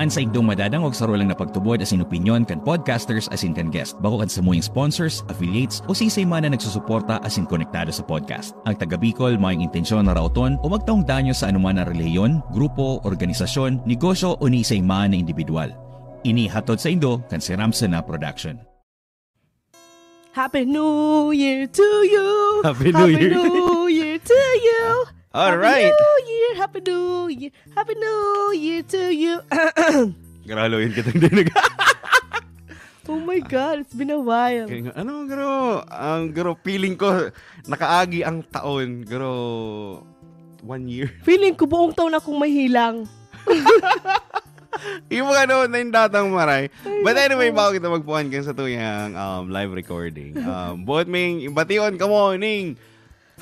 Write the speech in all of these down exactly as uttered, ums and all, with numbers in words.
An saindong madadangog saro lang na pagtubod asin opinyon kan podcasters asin kan guest, bako kan samuyang sponsors, affiliates, o siisay man na nagsusuporta asin konektado sa podcast. Ang taga Bicol mayong intensyon na raoton o magtaong danyo sa anuman na relihiyon, grupo, organisasyon, negosyo o ni isay man na indibidwal. Ini hatod saindo kan Siramsena Production. Happy New Year to you. Happy New Year. New Year to you. All Happy right. New Year. Happy New Year. Happy New Year to you. Graluin kitang dinig. Oh my God, it's been a while. Kaya nga, ano, garo? Ang garo, feeling ko, nakaagi ang taon. Garo, one year. Feeling ko buong taon akong mahilang. Yung mga ano, na yung datang maray. Ay, But anyway, naku. Bago kita magpuan kan satuyang um, live recording. Um, buot ming bation kamo ning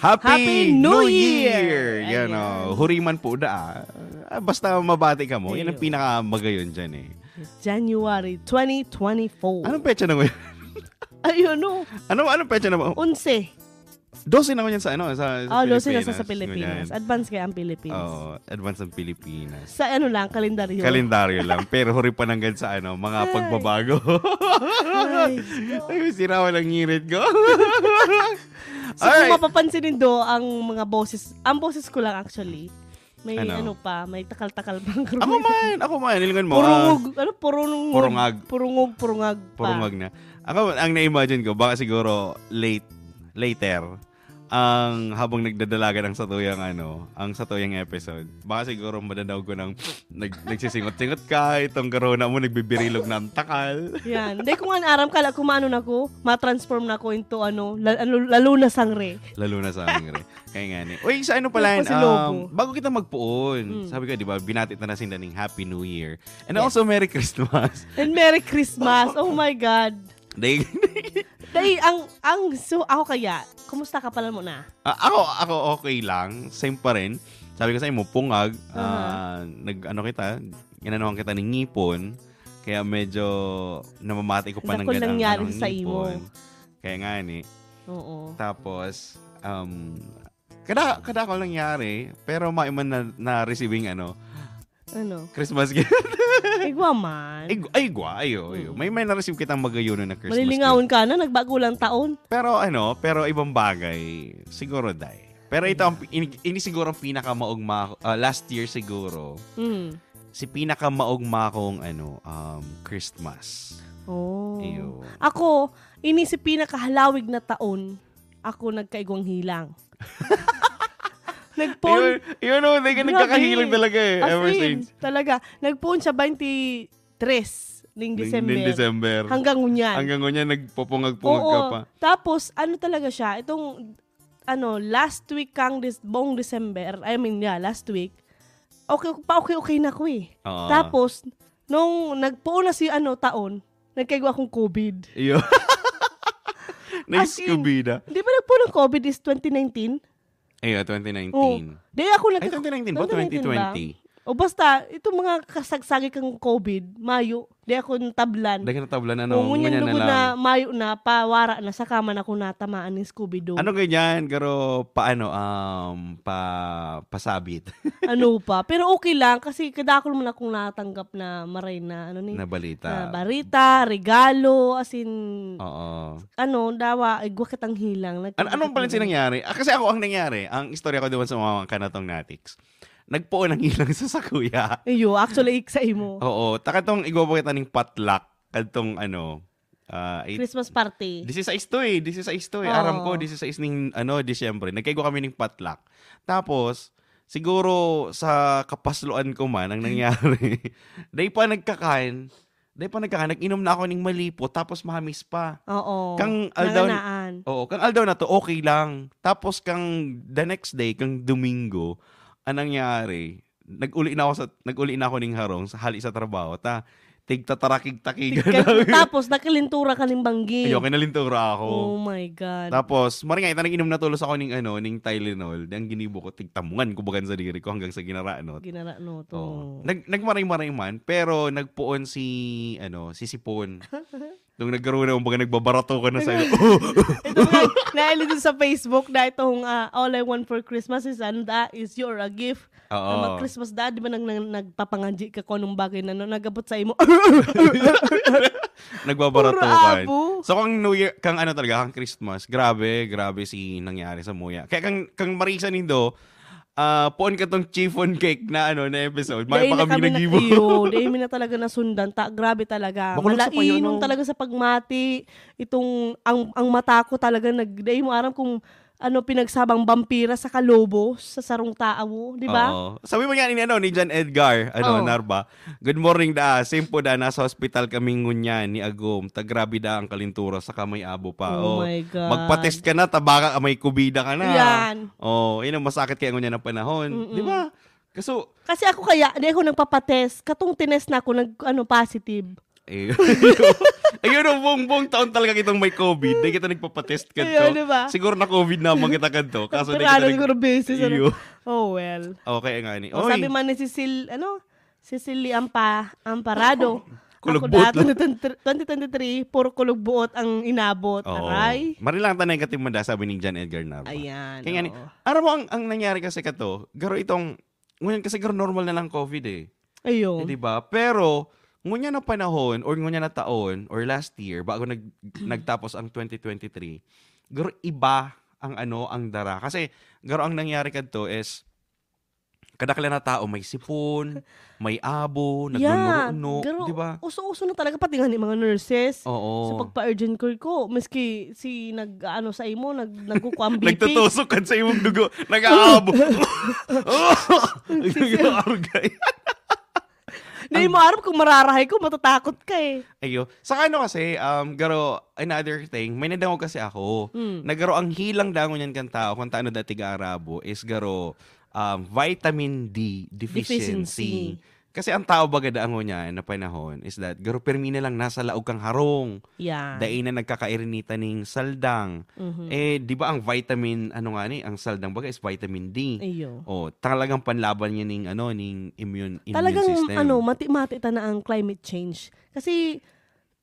Happy, Happy New Year! Year! Yan, Ayan. Oh. Huriman po da. Ah, basta mabati kamo. Yan ang Ayun. pinakamagayon dyan eh. January twenty twenty-four. Anong petsa na ngayon? Ayun, no. Ano, anong petsa na ba? Onse. Dose na ngayon sa ano? Sa, sa Oh, dose na Pilipinas. sa, sa Pilipinas. Ganyan. Advance kaya ang Pilipinas. Oo, advance ang Pilipinas. Sa ano lang, kalendaryo. Kalendaryo lang, pero huri pa nanggad sa ano, mga Ay. pagbabago. Ay, Ay, sira walang ngirit ko. So, kung Ay! mapapansin nindo, ang mga boses, ang boses ko lang actually, may Ano? ano, pa, may takal-takal pang Ako man, ako man, ilingon mo. ah, Purungog, ano, purungog. Purungag. Purungog, purungag pa. Purungag na. Ako, ang na-imagine ko, baka siguro late, later, ang habang nagdadalagan ang satuyang ano, ang satuyang episode. Baka siguro madadaog ko ng nag, nagsisingot-singot ka, itong corona mo, nagbibirilog na ang takal. Yan. Hindi ko nga aram, kala ko maano na ko, matransform na ko into ano, la- ano, lalo na sangre. Lalo na sa hangre. Kaya nga ni. Uy, sa ano pala Ako yun, si Lobo. um, bago kita magpuon, Mm. sabi ko, di ba, binati ta na sinda ning Happy New Year. And Yes. also, Merry Christmas. And Merry Christmas. Oh my God. Dahil, Dahil ang, ang, so, ako kaya, kumusta ka pala muna? Ah, ako, ako okay lang. Same pa rin. Sabi ko sa imo, pungag, Aha. ah, nag, ano kita, inanuhan kita ng ngipon. Kaya medyo namamati ko pa ng Dakul ganang nangyari ano, sa imo. Ngipon. Kaya nga ni. Oo. Tapos, um, kada, kada ako nangyari, pero may man na, na-receiving ano, Ano? Christmas gift. Igwa man. Ay, ay, gwa, ayo, ayo. Mm. May, may na-receive kitang magayuno na Christmas gift. Malilingawan ka na, nagbago lang taon. Pero ano, pero ibang bagay, siguro, day. Pero ito, ang, ini, ini siguro ang pinakamaugma, ah, last year siguro, Mm. si pinakamaugma kong ano, um, Christmas. Oh. Iyo. Ako, ini si pinakahalawig na taon, ako nagkaigwang hilang. Nagpon. Yun, yun, oh, hindi ka Grabe. nagkakahilang talaga eh, As ever in, since. Talaga. Nagpoon siya twenty-three ning Ning- December. ning December. Hanggang ngunyan. Hanggang ngunyan, nagpupungag-pungag Oo. ka pa. Tapos, ano talaga siya, itong, ano, last week kang dis- buong December, I mean, yeah, last week, okay, pa-okay-okay na ko eh. Oo. Tapos, nung nagpoon na si ano, taon, nagkaigwa akong COVID. Iyo. As in, Nag-Scooby na. Di ba nagpoon ng COVID is twenty nineteen? Iyo, twenty nineteen. Oo. Di ako nag- Ay, twenty nineteen ba? twenty nineteen ba? Twenty twenty. O basta, itong mga kasagsagi kang COVID, Mayo, di ako natablan. Dahil natablan, ano, Oo, ngunyan ngunyan na lugod lang. na Mayo na, pa wara na, saka man ako natamaan ng Scooby-Doo. Ano ganyan, garo, paano, um, pa, pasabit? Ano pa? Pero okay lang, kasi kadakol man akong natanggap na maray na, ano ni, Na balita. na barita, regalo, as in, Oo. ano, dawa, igwa kitang hilang. Nag- An- anong pala siya nangyari? Ah, kasi ako ang nangyari, ang istorya ko doon sa mga kanatong natics. Nagpoon ang hilang sa sakuya. Iyo, actually, ik sa imo. Oo, takatong igwa kita ning patlak. Kadtong ano, ah, eight- Christmas party. Disisais to eh. Disisais to eh. Oo. Aram ko, disisais ning, ano, Disyembre. Nagkaigo kami ning patlak. Tapos, siguro sa kapasloan ko man ang nangyari. Dahil pa nagkakan, dahil pa nagkakan, nag-inom na ako ning malipo, tapos mahamis pa. Oo. Kang aldaw- Nanganaan. Oo, kang aldaw na to, okay lang. Tapos kang the next day, kang Domingo, ang nangyari, nag-uli na ako sa nag-uli na ako ning harong sa hali sa trabaho ta tigtatarakig-takig. Tigka- Tapos, nakalintura ka ning banggi. Ayo, kinalintura ako. Oh my God. Tapos, mari nga, ita nag-inom na tulos ako ning, ano, ning Tylenol. Di ang ginibo ko, tigtamungan ko bagan sa diri ko hanggang sa ginara, no? Ginara, no, to. Oo. Nag, nagmaray-maray man, pero nagpoon si, ano, si Sipon. Itong nagkaroon na, kumbaga, nagbabarato ka na sa'yo. Ito nga, naili dun sa Facebook na itong, ah, "All I want for Christmas is, ano da, is you or a gift." Oo. Ang mga Christmas da, di ba nag-, nag-, nagpapangadyi ka kung anong bagay na, no, nagabot sa imo? Nagbabarato Puro ka. Abo. So, kang New Year, kang ano talaga, kang Christmas, grabe, grabe si nangyari sa muya. Kaya kang, kang Marisa nindo, ah, puon ka tong chiffon cake na, ano, na episode. May Dahil pa na kami kami na, nagibo. iyo, dahil mi na talaga nasundan. Ta, grabe talaga. Makulog sa payo, Malainon no? talaga sa pagmati. Itong, ang, ang mata ko talaga nag-, dahil mo aram kung ano, pinagsabang vampira sa kalobo sa sarong tao, di ba? Oo. Sabi mo nga ni, ano, ni John Edgar, ano, Oo. Narba, "Good morning da. Same po da, nasa hospital kami ngunyan ni Agom. Ta grabe da ang kalintura, saka may abo pa." Oh Oh, my God. magpa-test ka na, ta baka may kobida ka na. Yan. Oh, yun ang masakit kaya ngunyan ang panahon. Mm-mm. Di ba? Kaso, Kasi ako kaya, di ako nagpapatest. Katong tinest na ako, nag, ano, positive. Eh, ayun, ang buong, buong taon talaga kitang may covid. Di kita nagpapatest kadto. Ayun, di ba? Siguro na covid na man kita kadto. Kaso di Pero kita ano, nag-, siguro basis, ano? Iyo. Oh, well. Okay nga ni. Oh, Oy. sabi man ni Cecil, ano? Cecily Ampa-, Amparado. Kulog Ako buot dati lang. na twenty twenty-three, puro kulog buot ang inabot. Oo. Aray. Mari lang ta negative man da, sabi ni John Edgar Narva. Ayan, Kaya nga ni, oo. aram mo ang, ang nangyari kasi kato, garo itong, ngayon kasi garo normal na lang covid eh. Ayun. Eh, di ba? Pero, ngunyan na panahon, or ngunyan na taon, or last year, bago nag-, nagtapos ang twenty twenty-three, garo iba ang ano, ang dara. Kasi, garo ang nangyari kadto is, kadaklan na tao, may sipon, may abo, Yeah, nagnunurunok, garo, di ba? uso-uso na talaga, pati nga ni mga nurses. Oo. Sa pagpa-urgent call ko, maski si nag-, ano sa imo, nag-, nagkukuha ang B P. Nagtutusok ka sa imong dugo, nag-aabo. Sisi- Nag-aarugay. Di Ang mo aram kung mararahay ko, matatakot ka eh. Ayo. Saka ano kasi, um, garo, another thing, may nadangog kasi ako. Mm. Na garo ang hilang dangon yan kan tao, kung taano dati gaarabo, is garo, um, vitamin D deficiency. Deficiency. Kasi ang tao baga dangon niya na panahon is that garo permi na lang nasa laog kang harong. Yeah. Dai na nagkakairinita ning saldang. Mhm. Eh, di ba ang vitamin, ano nga ni, ang saldang baga is vitamin D. Iyo. Oh, talagang panlaban niya ning, ano, ning immune, immune Talagang, system. ano, mati-mati ta na ang climate change. Kasi,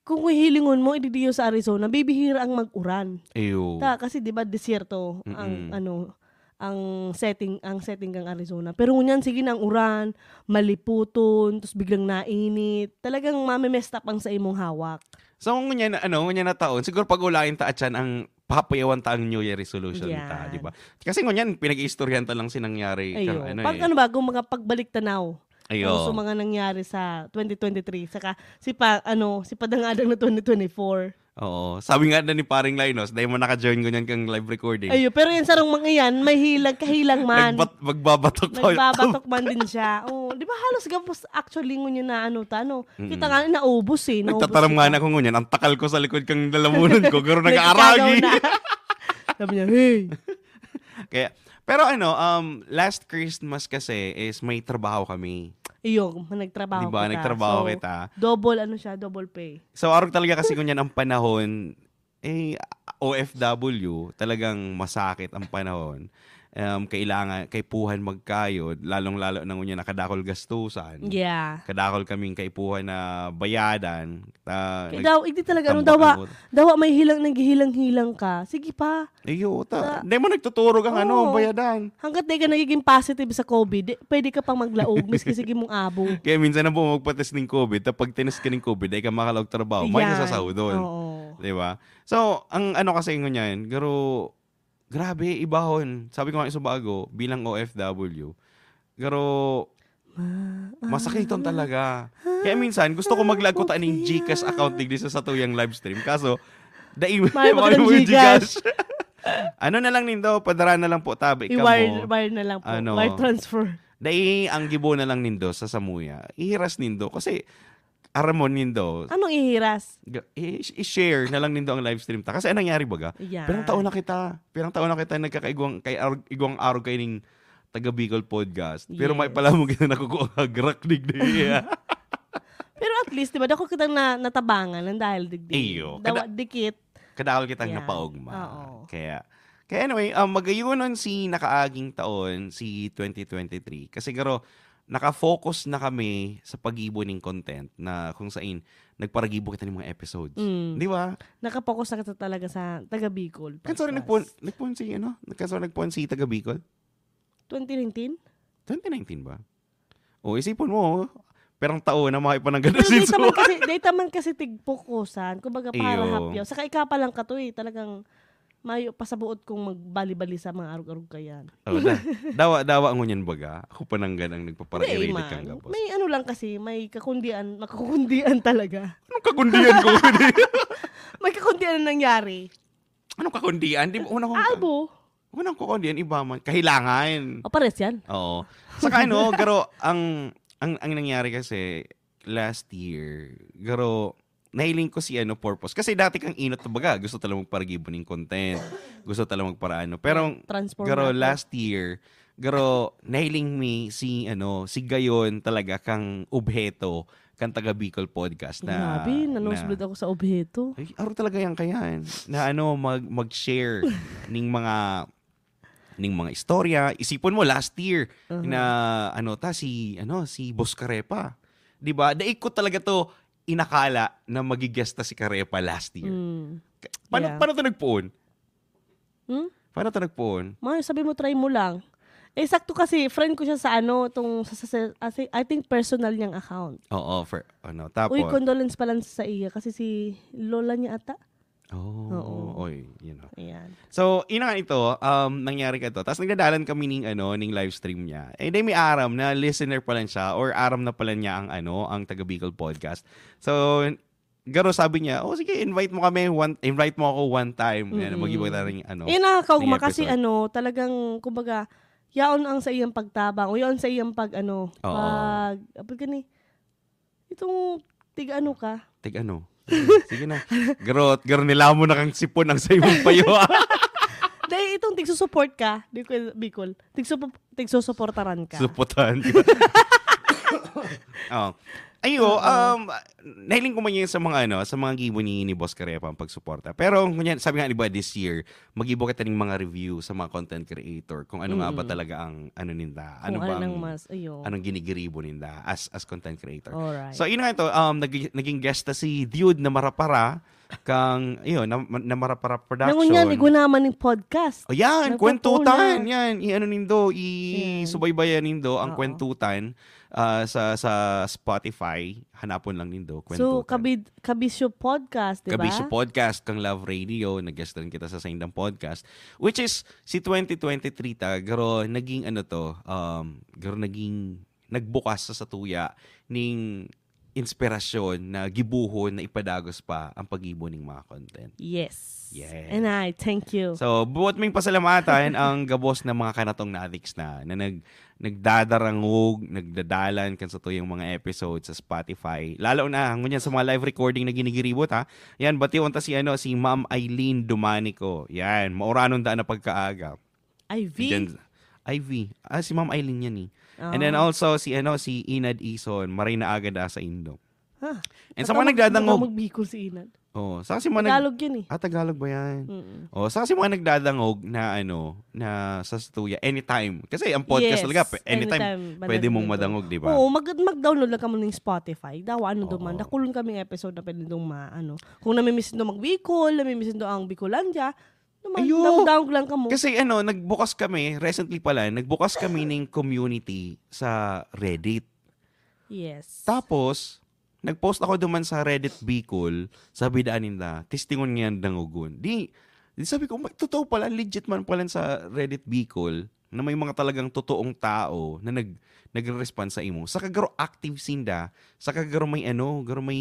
kung hihilingon mo, ididiyo sa Arizona, bibihira ang mag-uran. Iyo. Ta, kasi, di ba, desierto ang, Mm-mm. ano, ang setting, ang setting kang Arizona. Pero ngunyan, sige na ang uran, maliputon, tapos biglang nainit. Talagang mame-messed up ang sa imong hawak. So, ngunyan, ano, ngunyan na taon, siguro pag-ulayan ta atyan ang papayawan ta ang New Year resolution ta, Yan. di ba? Kasi ngunyan, pinag-iistoryahan ta lang si nangyari Ayo. kang ano Pag eh. ano ba, kung mga pagbalik tanaw, Ayo. ang sa mga nangyari sa twenty twenty-three, saka si pa, ano, si padangadang na twenty twenty-four. Oo. Sabi nga na ni Paring Linus, dahil mo naka-join ngunyan kang live recording. Ayo, pero yan sarong mga yan, may hilang, kahilang man. Nagbat-, magbabatok pa. Nagbabatok man din siya. Oh, di ba halos gabos actually ngunyan na ano, ta, ano? Kita Mm. nga, naubos eh, naubos Nagtataram kita. nga na ako ngunyan, ang takal ko sa likod kang lalamunan ko, garo Nagkakagaw nag-aaragi. na. Sabi niya, "Hey." Kaya, pero ano, um, last Christmas kasi is may trabaho kami. Iyo, nagtrabaho Di ba? kita. Nagtrabaho So, kita. double, ano siya, double pay. So, arog talaga kasi ngunyan ang panahon, eh, O F W, talagang masakit ang panahon. Um, kailangan, kaipuhan magkayod, lalong-lalo na ngunyan nakadakol gastusan. Yeah. Kadakol kaming kaipuhan na bayadan. Ta, Kaya nag-, daw, hindi talaga, ano, tambak dawa, ang ut- dawa may hilang, naghihilang-hilang ka. Sige pa. Iyo, ta. Ta- Hindi mo nagtuturog ang ano, Oo. bayadan. Hanggat di ka nagiging positive sa covid, di, pwede ka pang maglaog, miski sige mong abo. Kaya minsan na po magpa-test ng covid, ta pag tinest ka ng covid, di ka makalaog trabaho, may Yan. nasasahudon. Oo. Di ba? So, ang ano kasi ngunyan, garo, grabe, ibahon. Sabi ko nga sa bago, bilang O F W, garo, Ma-, masakiton talaga. Kaya minsan, gusto ko maglaag ko ta ning Gcash account digdi sa satuyang live stream. Kaso, dai Mahal mo mo ng yung Gcash. Gcash. Ano na lang nindo, padara na lang po, tabi ka I-wire, mo. wire na lang po. Ano? Wire transfer. Dai, ang gibo na lang nindo sa samuya. Ihiras nindo. Kasi, aram mo nindo. Anong ihiras? Ga-, i-, i-share na lang nindo ang live stream ta. Kasi anong nangyari baga? Yan. Pirang taon na kita. Pirang taon na kita nagkakaigwang, kay arog, igwang arog kay ning taga Bicol Podcast. Pero may Yes. pala mo gina nakukuha ang hagrak digdi. Pero at least, di ba, dako kitang na-, natabangan ng dahil digdi. Iyo. Dawa, Kada-, dikit. kadakol kitang Yeah. napaugma. Oo. Kaya, kaya anyway, um, magayunon si nakaaging taon, si twenty twenty-three. Kasi garo, naka-focus na kami sa paggibo ning content na kung sain nagparagibo kita ning mga episodes. Mm. Di ba? Naka-focus na kita talaga sa taga Bicol. Kan sorry, podcast. nagpuon, nagpuon si, ano? Kan sorry, nagpuon si taga Bicol? twenty nineteen? twenty nineteen ba? O, isipon mo, perang taon na makipananggan na Pero si data man kasi, data man kasi tigpukusan. Kumbaga, para Iyo. hapyaw. Saka ika pa lang ka to eh. Talagang mayo pa sa buot kong magbali-bali sa mga arog-arog kayan. Oh, da, dawa, dawa ngunyan baga. Ako pananggan ang Hindi, nagpaparairita man. kang gabos. May ano lang kasi, may kakundian, makakundian talaga. Anong kakundian ko? May kakundian na nangyari. Anong kakundian? Di ba, una kong... Abo. Unang kakundian, iba man. Kahilangan. O, pares yan. Oo. Saka ano, garo, ang, ang, ang nangyari kasi, last year, garo, nahiling ko si ano, Purpose. Kasi dati kang inot, baga, gusto talaga magparagibo ning content. Gusto talaga magparaano. Pero, Transform garo, natin. Last year, garo, nahiling mi si, ano, si Gayon talaga kang obheto, kang taga Bicol Podcast na... Grabe, nanosebleed na, ako sa obheto. Ay, aro talaga yan kayan. Na ano, mag, mag-share ning mga ning mga istorya. Isipon mo, last year, Uh-huh. na ano ta, si, ano, si Boss Karepa. Di ba? Daig ko talaga to inakala na magigesta si Karepa last year. Mm. Paano, Yeah. paano to nagpuon? Hmm? Paano to nagpuon? Mga sabi mo, try mo lang. Eh, sakto kasi, friend ko siya sa ano, itong sa, sa, sa- I think personal niyang account. Oo, for, ano, tapos... Uy, condolence pala sa iya kasi si lola niya ata. Oh, Oo. Oy, you know. Ayan. So, yun na nga ito, um, nangyari ka to. Tapos nagdadalan kami ning, ano, ning live stream niya. Eh, di may aram na listener pala siya or aram na pala niya ang, ano, ang taga Bicol Podcast. So, garo sabi niya, "Oh, sige, invite mo kami, one, invite mo ako one time." Ayan, Mm-mm. mag-iba na rin, ano, Eh, nakakaugma ning kasi episode. Ano, talagang, kumbaga, yaon ang sa iyang pagtabang o yaon sa iyang pag, ano, Oo. pag, apa gani? Itong, tig ano ka? Tig ano? Sige na. Garot, garo nila mo na kang sipon ang sa imong payo. Dahil itong tigsusupport ka, di ko, Bicol, tigsupo- tigsusuportaran ka. Suportahan ka. Oh. Ayo, um, nahiling ko man yun sa mga, ano, sa mga gibo ni, ni Boss Karepa ang pagsuporta. Pero, ngunyan, sabi nga, di ba, this year, mag-ibo kita ng mga review sa mga content creator kung ano nga ba Mm. talaga ang, ano ninda. Kung Ano ano bang, nang mas, iyo. anong ginigiribo ninda as, as content creator. Alright. So, yun nga ito, um, nag- naging guest na si Dude na Marapara, kang, yun, na, na Marapara Production. Nangunyan, igunaman ng podcast. O yan, Nagtutunan. Kwentutan. Yan, i-ano nindo, Yan. i-subaybayan nindo ang Oo. Kwentutan ah, sa sa Spotify. Hanapon lang nindo, So, Kwentutan. kabid, Kabisyo Podcast, di ba? Kabisyo Podcast kang Love Radio, nag-guest rin kita sa saindang podcast, which is si twenty twenty-three ta, garo naging ano to, um, garo naging nagbukas sa satuya ning inspirasyon na gibuhon na ipadagos pa ang paggibo ning mga content. Yes. Yes. And I thank you. So, buot ming pasalamatan ang gabos na mga kanatong natics na, na nag, nagdadarangog, nagdadalan kan satuyang mga episode sa Spotify. Lalo na, ngunyan sa mga live recording na ginigiribot, ha. Yan, bation ta si, ano, si Ma'am Eileen Dumanico. Yan, mauranon daan na pagkaaga. Ivy. Diyan, Ivy. Ah, si Ma'am Eileen yan eh. Ah. And then also, si, ano, si Inad Ison, maray na agad ah sa Indo. Ha? And sa mga nagdadangog. Magbikol si Inad. Oh, sa si mga nag- Tagalog yun eh. Ah, Tagalog ba yan? Mm-mm. Oh, sa si mga nagdadangog na ano, na sa stuya anytime. Kasi ang podcast Yes, talaga, pe- anytime, anytime, pwede mong madadangog. madangog, di ba? Oo, mag mag-download lang kamo ng Spotify. Dawa ano Oo. duman. Dakulon kami episode na pwede dong ma, ano. Kung namimiss nindo mag-Bicol, namimiss nindo ang Bicolandia, naman, Ayo! down, down lang kamo. Kasi ano, nagbukas kami, recently pala, nagbukas kami ng community sa Reddit. Yes. Tapos, nag-post ako duman sa Reddit Bicol, sabi daan ninda, testingon nga yan dangogon. Di, di sabi ko, "Ma-, totoo pala, legit man pala sa Reddit Bicol, na may mga talagang totoong tao na nag, nagre-respond sa imo." Saka garo active sinda, saka garo may ano, garo may,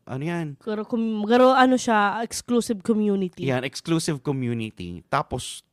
ano yan, Garo, kum, garo ano siya, exclusive community. Yan, exclusive community. Tapos,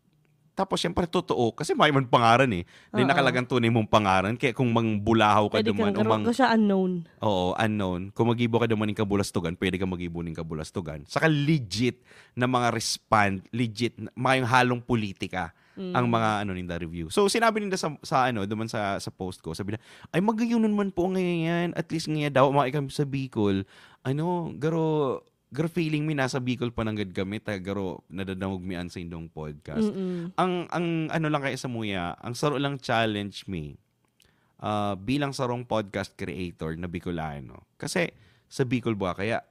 tapos syempre totoo, kasi may man pangaran eh. May Oo. nakalagang tunay mong pangaran, kaya kung mangbulahaw ka Pwede duman, kang o garo, mang, ka siya unknown. oo, unknown, kung magibo ka duman ng kabulastugan, pwede ka magibo ng kabulastugan. Saka legit na mga respond, legit, na, mayong halong politika Mm. ang mga ano ninda review. So sinabi ninda sa, sa ano, duman sa sa post ko, sabi na, "Ay, magayunon man po ngayon yan. At least ngayon daw mga ikam sa Bicol, ano, garo garo feeling mi nasa Bicol pa nanggad kami, ta garo nadadangog mi an sa indong podcast." Mm-mm. Ang ang ano lang kaya sa muya, ang saro lang challenge mi. ah, bilang sarong podcast creator na Bicolano. Kasi sa Bicol ba kaya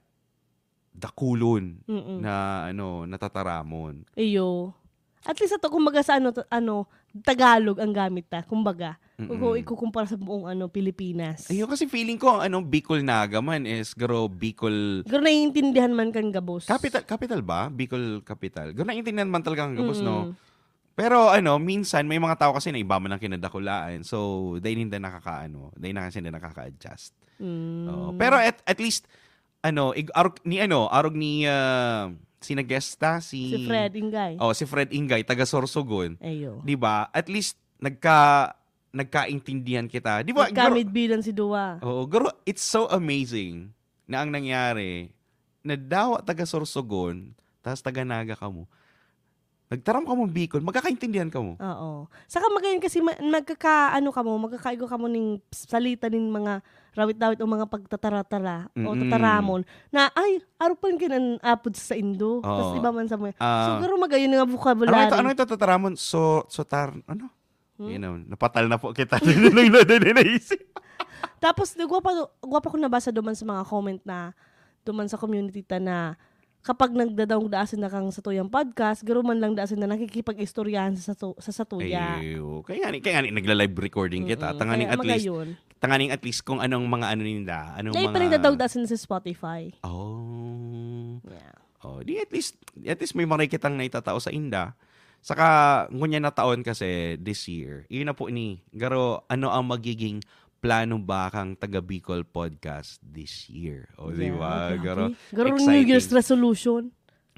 dakulon Mm-mm. na ano natataramon. Iyo. At least ato, kumbaga sa ano, ta- ano, Tagalog ang gamit ta, kumbaga. Kung Mm-mm. ikukumpara sa buong ano, Pilipinas. Ayun, kasi feeling ko ang ano, Bicol Naga man is garo Bicol Pero naiintindihan man kan gabos. Capital, capital ba? Bicol Capital. Garo naiintindihan man talaga ang gabos, no? Mm. Pero ano, minsan may mga tao kasi na iba man ang kinadakulaan. So, dahil hindi nakakaano, dahil na kasi hindi nakaka-adjust. Mm. Oo. Pero at, at least, ano, ig- arog, ni ano, arog ni, ah, sina guest ta, si... Si Fred Ingay. Oh, si Fred Ingay, taga Sorsogon. Ayo. Di ba? At least, nagka, nagkaintindihan kita. Di ba? Garo- Nagkamidbilan si Dua. Oo, garo, it's so amazing na ang nangyari, na dawa taga Sorsogon, tas taga Naga kamo. Nagtaram kamo Bicol, magkakaintindihan kamo. Oo. Saka magayon kasi ma- magkaka ano kamo, magkakaigo kamo ning salita nin mga rawit-dawit o mga pagtataratara o Mm-mm. tataramon na ay, arog pa rin kayo apod sa indo. Tapos Oo. Iba man sa mga. Ah. So, garo magayon nga Ano vocabulary. ito? Ano ito tataramon? So, sotar, ano? Hmm? You know, napatal na po kita. Nang naisip. Tapos, di, gwapa, gwapa ko nabasa duman sa mga comment na duman sa community ta na kapag nagdadaong daasin na kang satuyang podcast, garo man lang daasin na nakikipag-istoryahan sa, satu- sa satuya. Ayo. Kaya nga, ni- kaya nga ni, nagla-live recording kita. Mm-mm. Tanganing Kaya at least, magayon. tanganing at least kung anong mga ano ninda, anong Dahil mga... pa rin dadaong daasin na sa Spotify. Oh. Yeah. Oh, di at least, at least may maray kitang naitatao sa inda. Saka, ngunyan na taon kasi this year, yun na po ni, garo, ano ang magiging plano ba kang Taga Bicol Podcast this year? O, di Yeah, ba? grabe. Garo, Garo New exciting. Year's resolution.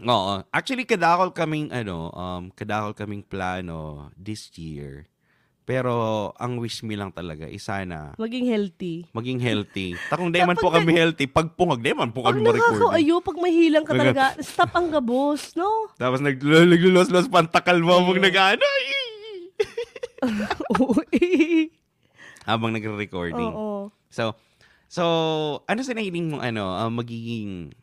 Oo. Actually, kadakol kaming, ano, um, kadakol kaming plano this year. Pero, ang wish me lang talaga, is sana Maging healthy. maging healthy. Takong di man Kapag po kami nag- healthy, pag pungag, di man po Pag kami ma-record. nakakaayo, pag mahilang ka Mga- talaga, stop ang gabos, no? Tapos nag- naglulos-lulos pantakal mo habang Oo. nag-ano. Oo. Habang nagre-recording. Oo. So, so, ano sa nahiling mong ano, ah, magiging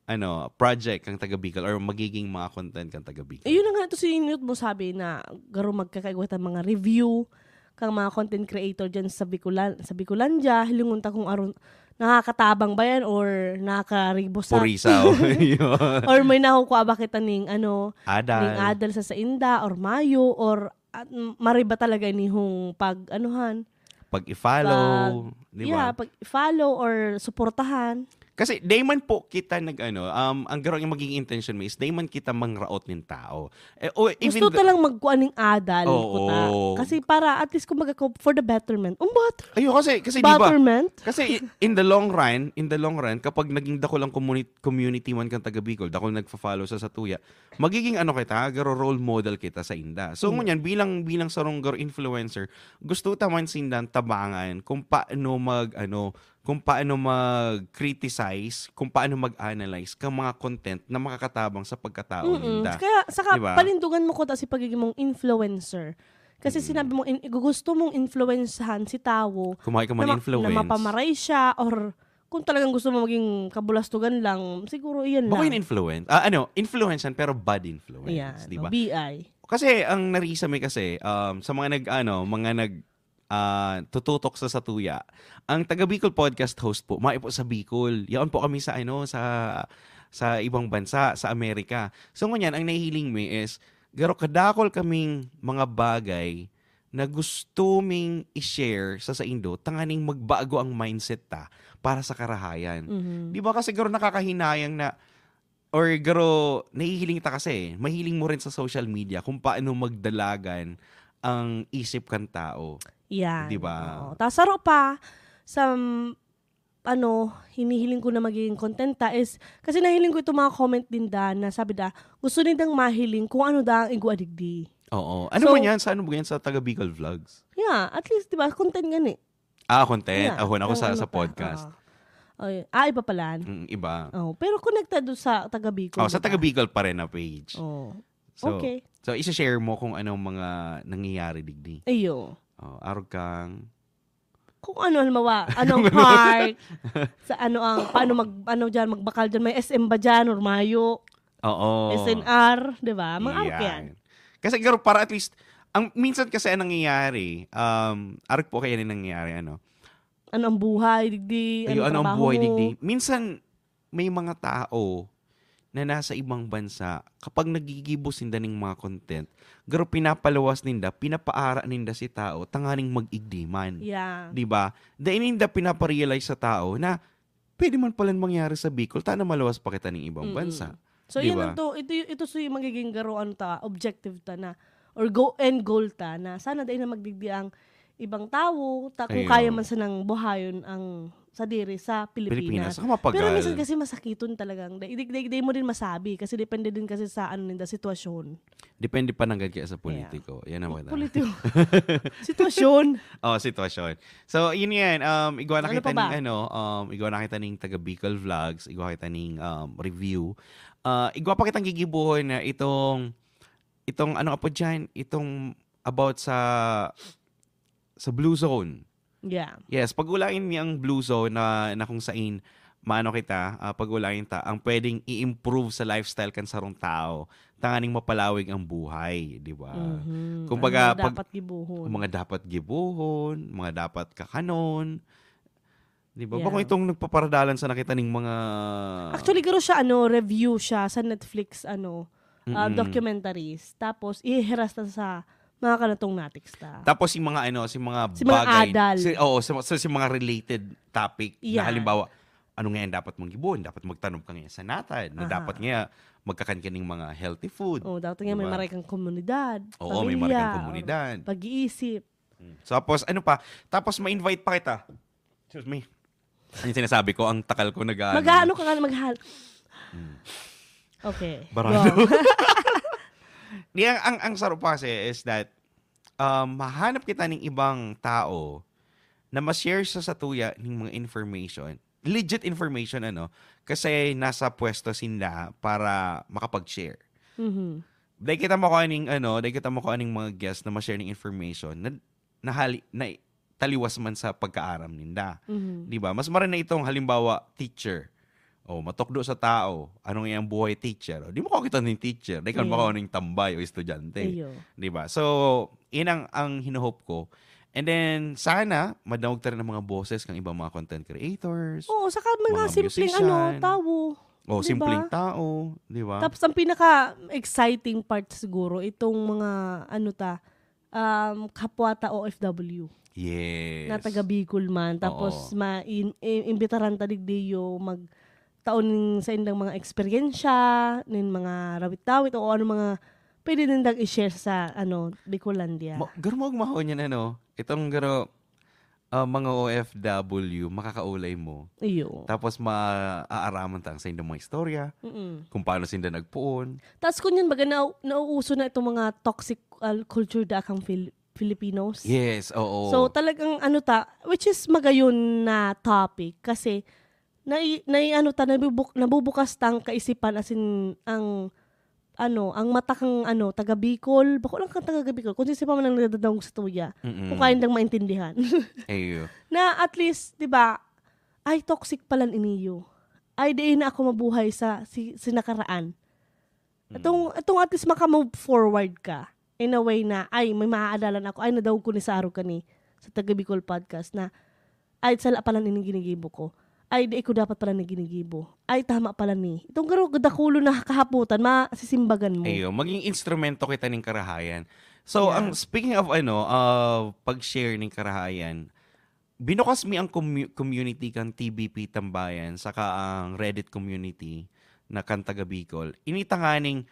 ano, project kang Taga Bicol or magiging mga content kang Taga Bicol? Eh, yun na nga ito si Newt mo sabi na garo magkakaigwa ta mga review kang mga content creator dyan sa Bicolan, sa Bicolandia, hilingon ta kung aron nakakatabang ba yan or nakakaribusat. Purisaw. Yun. Or may nakukuha ba kita ning ano, Adal. ning adal sa sainda or mayo or at, mm, mariba talaga nihong pag anuhan. Pag i-follow, di ba? Yeah, pag follow or suportahan. Kasi di man po kita nag-ano, um, ang garo yung magiging intention mo is di man kita mangraot nin tao. Eh, o even Gusto the- talang magkuha ning adal Oo. ko ta. Kasi para at least kumbaga ko, for the betterment. Um, butter- Ayun, kasi, kasi di ba? Betterment? Kasi in the long run, in the long run, kapag naging dakul ang community, community man kang taga Bicol, dakul nagfa-follow sa satuya, magiging ano kita, garo role model kita sa inda. So, Mm. ngunyan, bilang, bilang sarong garo influencer, gusto ta man sindan tabangan kung paano mag, ano, kung paano mag-criticize, kung paano mag-analyze ka mga content na makakatabang sa pagkatao Mm-mm. ninda. Kaya, saka, Di ba? Panindugan mo ko ta si pagiging mong influencer. Kasi Mm. sinabi mo, in, gusto mong influensyahan si tawo Kumain ka man na, ma- influence. na mapamaray siya or kung talagang gusto mo maging kabulastugan lang, siguro iyan Bako lang. Yung influence. Ah, ano, influence yan, pero bad influence, Ayan, di ba? B I. Kasi ang narisa mi kasi, um, sa mga nag, ano, mga nag, ah, tututok sa satuya, ang taga Bicol Podcast host po, mayo po sa Bicol. Yaon po kami sa, ano, sa, sa ibang bansa, sa Amerika. So, ngunyan, ang nahihiling mi is, garo kadakol kaming mga bagay na gusto ming i-share sa saindo, tanganing magbago ang mindset ta para sa karahayan. Mhm. Di ba kasi garo nakakahinayang na, or garo, nahihiling ta kasi, mahiling mo rin sa social media kung paano magdalagan ang isip kan tao. Yan. Di ba? Oo. Ta saro pa sa, mm, ano, hinihiling ko na magiging content ta is, kasi nahiling ko itong mga comment din da na sabi da, gusto nindang mahiling kung ano da ang igwa digdi. Oo. Ano So, man yan? Sa ano ba yan? Sa Taga Bicol Vlogs? Yeah, at least, di ba, content gani. Ah, content. Yeah. Ahon ako Ang sa, ano sa pa, podcast. Oo. Ay, ah, iba pala. Mm, iba. Oh, pero connected doon sa taga Bicol. Oh, sa Di ba? Taga Bicol pa rin na page. Oh. So, Okay. So, isa-share mo kung anong mga nangyayari digdi. Ayo. Oh, arog kang... Kung ano, halimbawa, anong part, sa ano ang, paano mag, ano dyan, magbakal dyan, may S M ba dyan, or mayo, Oo. S N R, di ba? Mga arog yan. Kasi garo para at least, Ang, minsan kasi ang nangyayari, um, arog po kaya na nangyayari, ano? Ano ang buhay, digdi? Ayo, Ano ano ang trabaho buhay, mo? Digdi? Minsan, may mga tao na nasa ibang bansa, kapag nagigibo sinda ning mga content, garo pinapaluwas ninda, pinapaara ninda si tao, tanganing mag-igdi man. Yeah. Di ba? Dahil ninda pinaparealize sa tao na pwede man pala mangyari sa Bicol, tana maluwas pa kita ning ibang Mm-mm. bansa. So, Di yun ba? Ang to, ito, y- ito so yung magiging garo, ano ta, objective ta na. Or go, end goal ta na. Sana dahil na magdigdi ang ibang tao, ta, kung Ayun. Kaya man sanang buhayon ang sadiri sa Pilipinas. Pilipinas. Ang mapagal. Pero minsan kasi masakiton talagang. Dahil, dahil, dahil mo din masabi. Kasi depende din kasi sa ano ninda, sitwasyon. Depende pa nanggad kaya sa politiko. Yan ang maganda. Politiko. Sitwasyon. Oh, sitwasyon. So, yun yan. Um, igwa na Ano kita pa ba? Ning, ano, um, igwa na kita ning taga Bicol Vlogs, igwa kita ning, um, review. Ah, igwa pa kitang gigibuhon na itong, itong, ano nga po dyan? Itong about sa, sa Blue Zone. Yeah. Yes, pag-ulayin niya ang Blue Zone na, na kung sain, maano kita, ah, pag-ulayin ta, ang pwedeng i-improve sa lifestyle kan sarong tao, tanganing mapalawig ang buhay, di ba? Mhm. Kumbaga, Ano pag- dapat gibuhon. Ang mga dapat gibuhon, mga dapat kakanon, di ba? Yeah. Bako itong nagpaparadalan sa nakita ning mga... Actually, garo siya, ano, review siya sa Netflix, ano, uh, Mm-mm. documentaries. Tapos, ihihiras na sa mga kanatong natics ta. Tapos yung mga ano, si mga Si mga bagay, adal. Si, oo, sa, sa, si mga related topic Yeah. na halimbawa, ano nga yan dapat mong gibuhon? Dapat magtanom ka ngayon sa natad. Na Aha. Dapat nga magkakan ka ng mga healthy food. Oh, dapat nga may Diba? maray kang komunidad, Oo, may maray pamilya, kang komunidad. pag-iisip. Tapos ano pa? Tapos ma-invite pa kita. Excuse me. Ano yung sinasabi ko? Ang takal ko nag-aano. Mag-ano ka nga na maghal? Hmm. Okay. Barado. Go. Di, ang, ang, ang sarap pa kasi is that um, mahanap kita ng ibang tao na ma-share sa satuya ng mga information. Legit information, ano? Kasi nasa pwesto sinda para makapag-share. Mhm. Dahil kita mo kung aning, ano, dahil kita mo kung aning mga guest na ma-share ng information na, nahali, na taliwas man sa pagkaaram ninda. Mhm. Di ba? Mas maray na itong halimbawa, teacher. O, matukdo sa tao. Anong iyang buhay, teacher? O, di mo kakita ng teacher. Di ka Ayun. makawa ng tambay o estudyante. Iyo. Di ba? So, yun ang, ang hinuhope ko. And then, sana, madangog ta rin ang mga boses ng ibang mga content creators. Oo, saka mga, Mga simpleng ano, musician. tao. O, Di simpleng ba? Tao. Di ba? Tapos, ang pinaka-exciting part siguro, itong mga, ano ta, um, kapwa ta O F W. Yes. Na taga Bicol man. Tapos, Oo. ma-in, i- imbitaran ta digdi yung mag taon ning sa indang mga eksperyensya, nin mga rawit-rawit o ano mga pwede nindang i-share sa ano, Bicolandia. Ma- garo mo mahon yan, ano? Itong garo, ah, mga O F W, makakaulay mo. Iyo. Tapos maaaraman ta ang sa inyong mga istorya, Mm-mm. kung paano sinda nagpuon. Tapos kung yun, baga na, nauuso na itong mga toxic uh, culture da kang Fil- Filipinos. Yes, oo. So talagang ano ta, which is magayon na topic kasi nai, nai ano ta, nabubuk, nabubukas tang kaisipan as in ang ano, ang mata kang ano, taga Bicol, bako lang kang taga Bicol, kung sino pa man ang nadadangog sa tuya, Mm-mm. kung kaya nang maintindihan. Ayun. Na at least, di ba, ay toxic pala iniyo. Ay, di na ako mabuhay sa si, sinakaraan. Itong, itong at least makamove forward ka in a way na, ay, may maaadalan ako, ay, nadawog ko ni Saro kani sa Taga Bicol Podcast na, ay, sala pala nin ginigibo ko. Ay, di ko dapat pala na ginigibo. Ay, tama pala ni. Itong garo, dakulo na kahaputan, masisimbagan mo. Ayo, maging instrumento kita ning karahayan. So, Yeah. Ang speaking of ano, uh, pag-share ning karahayan, binukas mi ang commu- community kan T B P Tambayan saka ang Reddit community na kan taga Bicol. Ini tanganing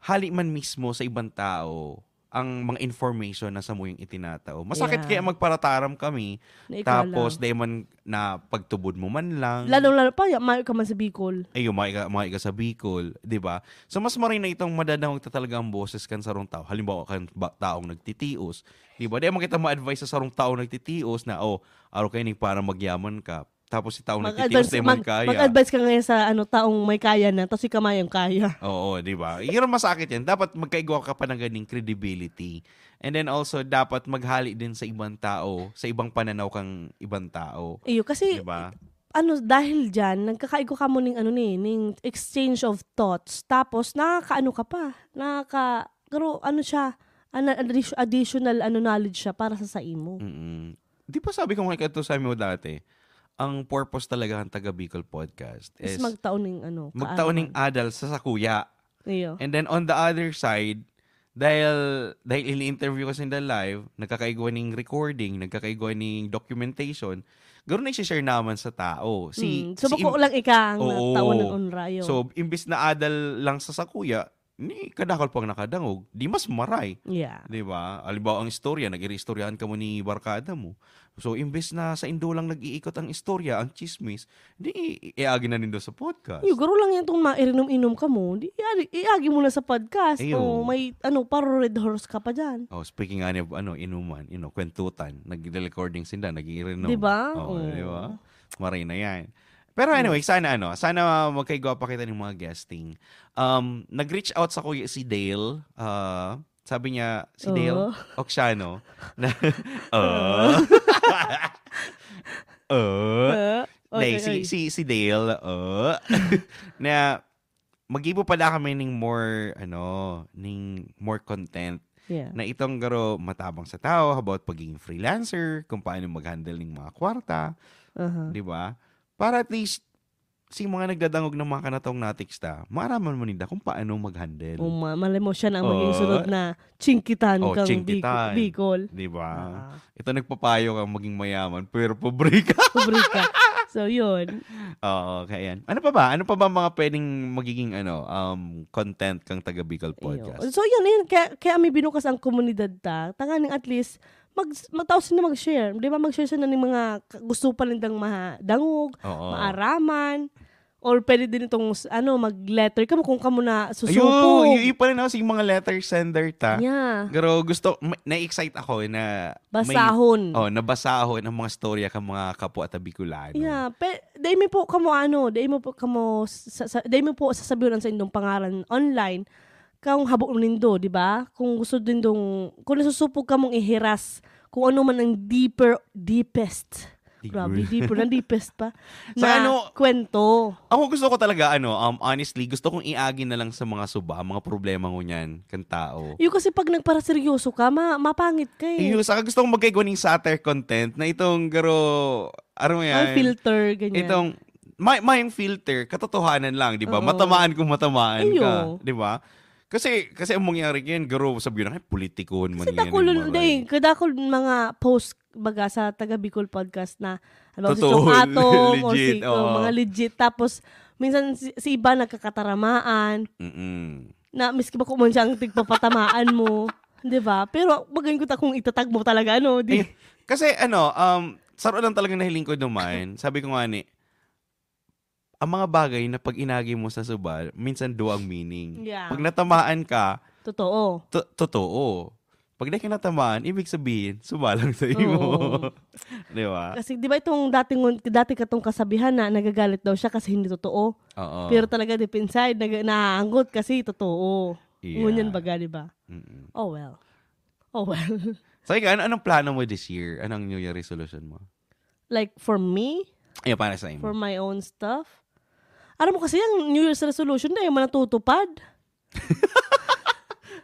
hali man mismo sa ibang tao ang mga information na samuyang itinatao. Masakit Yeah. kaya magparataram kami, Na ikaw tapos lang. dahil man na pagtubod mo man lang. Lalong-lalo pa, ya- mayo ka man sa Bicol. Ay, yung mga, iga- mga iga sa Bicol, di ba? So, mas maray na itong madadangog ta talaga ang boses kan sarong tao. Halimbawa, kan ba, taong nagtitios, di ba? Di man kita ma-advise sa sarong taong nagtitios na, oh, araw kayo ni para magyaman ka. Tapos si taong nagtitios, Mag-advise, di man mag, kaya. mag-advise ka ngayon sa ano, taong may kaya na, tapos ikaw mayong kaya. Oo, di ba? Yun ang masakit yan. Dapat magkaigwa ka pa ng ganing credibility. And then also, dapat maghali din sa ibang tao, sa ibang pananaw kang ibang tao. Iyo, kasi, Di ba? ano, dahil dyan, nagkakaigo ka mo ning, ano ni, ning exchange of thoughts. Tapos, nakakaano ka pa. Nakaka, pero ano siya, an- addi- additional ano knowledge siya para sa saimo. Mm-mm. Di ba sabi ko nga ito sa mo dati, ang purpose talaga ng taga Bicol Podcast Is is magtao ning ano, magtao ning kaaraman. Adal sa sakuya. Iyo. And then on the other side, dahil dahil ini-interview ko sinda live, nagkakaigwa ning recording, nagkakaigwa ning documentation, garo na i-share naman sa tao. Si, Hmm. So, si bako im- lang ika ang Oo. tao ng unrayo. So, imbis na Adal lang sa sakuya, ni kadakol pang nakadangog, di mas maray. Yeah. Di ba? Halimbawa, ang istorya, nag-iistoryahan ka mo ni barkada mo. So, imbes na sa indo lang nag-iikot ang istorya, ang chismis, di i- iagi na nindo sa podcast. Yung garo lang yan itong mairinom-inom ka mo, di iagi, iagi mo na sa podcast. Ayun. O may ano, paro Red Horse ka pa dyan. Oh, speaking nga of ano, inuman, you know, kwentutan, nag-recording sinda, nag-iirinom. Di ba? Oo, Oo. di ba? Maray na yan. Pero anyway, sana ano, sana magkaigwa pa kita ng mga guesting. Um, nag-reach out sa kuya si Dale. Ah, sabi niya, si Dale Oo. Oxiano, na, uh, uh, Ah, Nay, okay. si, si, si Dale, uh, na mag-ibo pala kami ning more, ano, ning more content Yeah. na itong garo matabang sa tao about pagiging freelancer, kung paano mag-handle ng mga kwarta, Aha. di ba? Para at least, si mga nagdadangog ng mga kanatong natiksta, maaraman mo ninda kung paano mag-handle. O ma- malay mo siya na ang maging Oo. sunod na chingkitan Oh, kang chingkitan. Bicol. Bicol. Di ba? Ah. Ito nagpapayo kang maging mayaman, pero pobre ka. Pobre ka. So, yun. Oo, kaya yan. Ano pa ba? Ano pa ba ang mga pwedeng magiging ano, um, content kang taga Bicol Iyo. Podcast? So, yun, yun. Kaya, kaya may binukas ang komunidad ta. Tanganing at least, mag, magtao sila mag-share. Di ba? Mag-share sila ng mga ka- gusto pa nindang madangog, Oo. maaraman, or pwede din itong, s- ano, mag-letter ka mo kung kamo na Ayun, susuko. yung ipa rin ako, sige, mga letter sender ta. Yeah. Pero gusto, ma- na-excite ako na may- Basahon. Oh, nabasahon ang mga storya ka mga kapwa ta Bicolano. Yeah, pe, dai mi po kamo ano, dai mo po kamo sa, sa dai mo po sasabihon ang sa indong pangaran online. Kung habo nindo, di ba? Kung gusto nindong, kung nasusupog kamong ihiras, kung ano man ang deeper, deepest. Grabe, deeper na deepest pa. Sa na ano, kwento. Ako gusto ko talaga, ano, um, honestly, gusto kong iagi na lang sa mga suba, mga problema ngunyan, kan tao. Yung kasi pag nagparaseryoso ka, ma mapangit ka eh. Iyo, saka gusto kong magkaigwa ning satire content na itong garo, ano mo May yan? filter, ganyan. Itong, may, may filter, katotohanan lang, di ba? Oo. Matamaan kung matamaan Iyo. ka, di ba? Kasi, kasi ang mangyari yan, garo, sabi na, "Ay, politikohon man Kasi yan, dakul, eh, maray." Hindi, kadakul mga post, baga sa taga Bicol Podcast na, halimbawa, si Totoo, Chong Atong, o si, legit, o oo. mga legit. Tapos, minsan si, si iba nagkakataramaan, Mm-mm. na miski ba kung man siya ang tigpapatamaan mo, di ba? Pero magayon ko ta kung itatag mo talaga, ano, di, Eh, kasi ano, um, saro lang talaga nahiling ko dumain. Sabi ko nga ni, ang mga bagay na pag inagi mo sa suba, minsan duwa ang meaning. Yeah. Pag natamaan ka, totoo. to- totoo. Pag di ka natamaan, ibig sabihin, suba lang sa imo. Oo. Di ba? Kasi di ba itong dating, dati katong kasabihan na nagagalit daw siya kasi hindi totoo. Oo. Pero talaga deep inside, nag, naaanggot kasi totoo. Yeah. Ngunyan baga, di ba? Mm-mm. Oh well. Oh well. So, ikaw, ano, anong plano mo this year? Anong New Year resolution mo? Like for me, Ay, para sa imo. for my own stuff. Alam mo kasi yung New Year's resolution na yung manatutupad.